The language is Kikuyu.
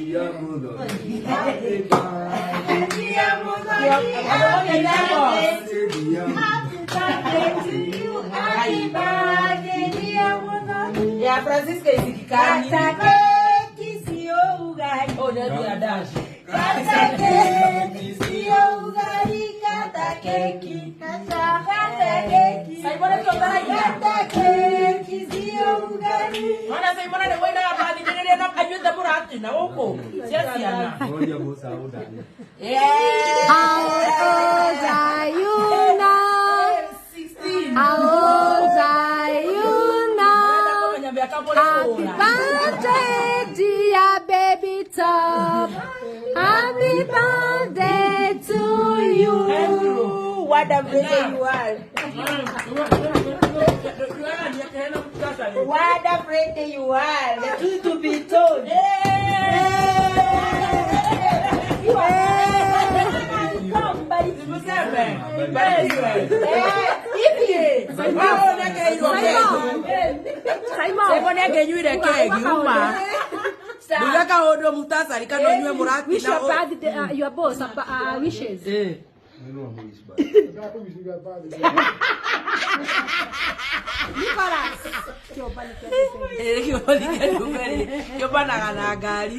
Dear Muthoni. Happy birthday. Dear Muthoni, happy birthday. Dear Happy birthday to you. Happy birthday, dear Muthoni. Ya Francisca isikikani. Kata keki sio ugali. Oh, ndio dash. Kata keki sio ugali. Kata keki. Kata keki. Simon ndio Kata keki sio ugali. Mwana Simon nĩ woinaga bathithĩrĩria na anyuĩte mũratina gũkũ cia ciana. Ngoja musa udani. How old are you now? 16. How old are you now? Kũmenya mĩaka Happy mũrĩ kũra. birthday, dear baby top. Happy birthday to you. What a brother you are. What a brother you are. The truth to be told. You are somebody. Simon nĩangĩnyuire kegi uma nduga kaũndũ mutasari kana ũnyue Wish mũratina your birthday, your boss wishes. I don't know who is bad. Nicholas. Kĩũmbanaga na ngari.